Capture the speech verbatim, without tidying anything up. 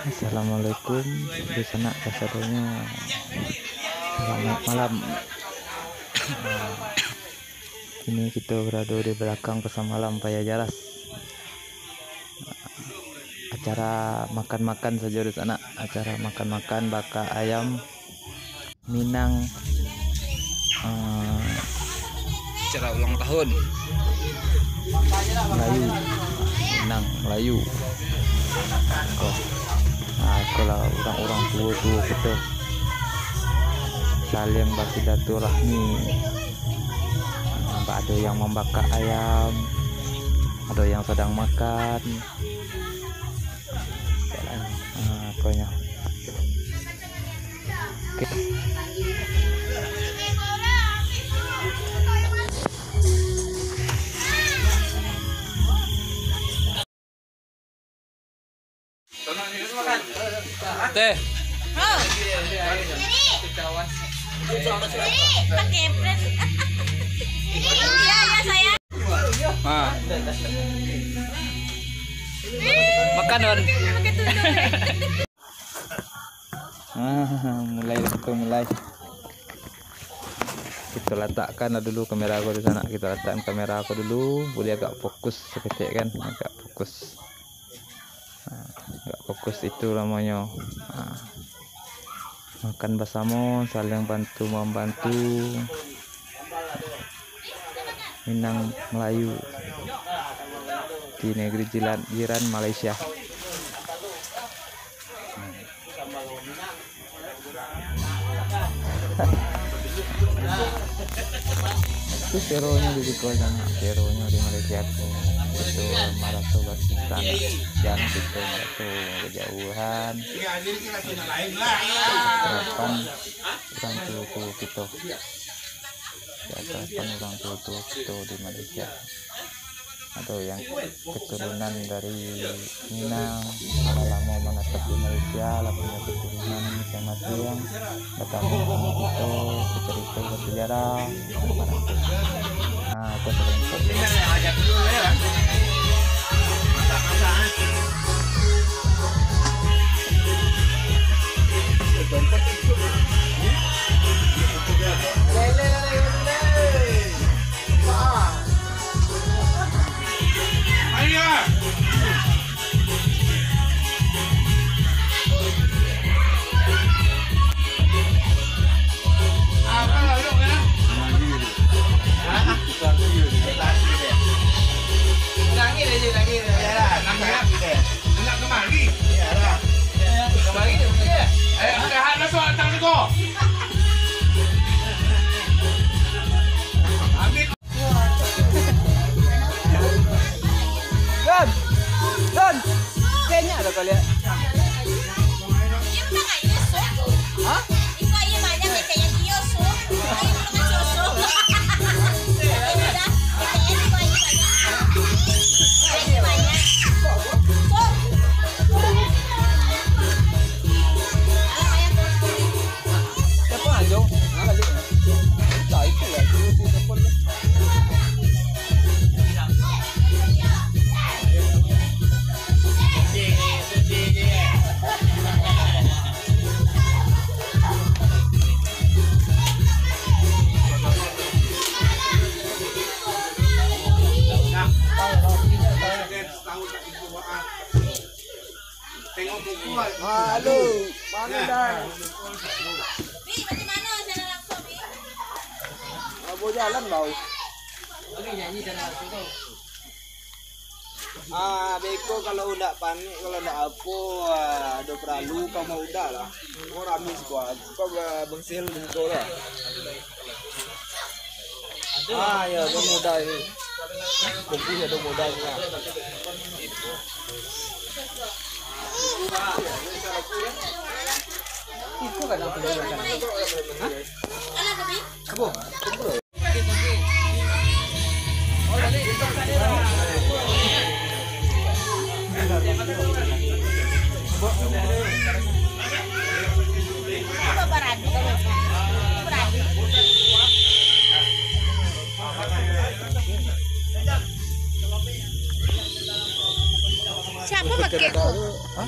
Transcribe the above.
Assalamualaikum, dunsanak kasadonyo. Selamat malam. Nah, kini kito barado di balakang Pasar Malam Paya Jaras. Acara makan-makan sajo, dunsanak. Acara makan-makan, baka ayam Minang, eh, acara ulang tahun Melayu, Minang Melayu. Ko, nah, ikolah urang-urang tuo-tuo kito saliang basilaturahmi. Nah, ado yang mambakak ayam, ado yang sadang makan. Ah, pokoknyo. Oke. Teh. Bro. Siri. Siri, pakai prank. Iya, iya, sayang. Ah. Makan, Don. Pakai tunduk. Ah, mulai lah, kito mulai. Kito latakkan lah dulu kamera ko di sanak. Kito latakkan kamera ko dulu, buliah agak fokus saketek kan, agak fokus. Nah, agak fokus itu namonyo. Nah, makan basamo, saling bantu mambantu. Minang Melayu di negeri jiran, jiran Malaysia. Itu seronyo di siko, seronyo di Malaysia tu. Itu maraso basisan, jan kito maraso bajauhan. Harapan urang tuo-tuo kito. Harapan urang tuo-tuo kito di Malaysia. Ado yang keturunan dari Minang, lah lamo manatap di Malaysia, lah punyo keturunan masing-masing, batamu samo kito, bacarito, basajarah. Nah, itu ado yang Don! Don! Kayaknya ada kali ya. Hah? Siapa aja? Balik. Entah itu lah, itu, itu, itu. Halo, mano, Dai? Abo jalan, bau. Ah, beko kalau ndak panik, kalau ndak apo, ah, ado paralu ka Mauda lah. Ko rami siko, ko ba-, bengsil siko lah. Ah, ya, ado Mauda ni. Kumpul ado Mauda ni lah. Iko kan aku dengar kan? Hah? Apo? Siapa pakai? Hah?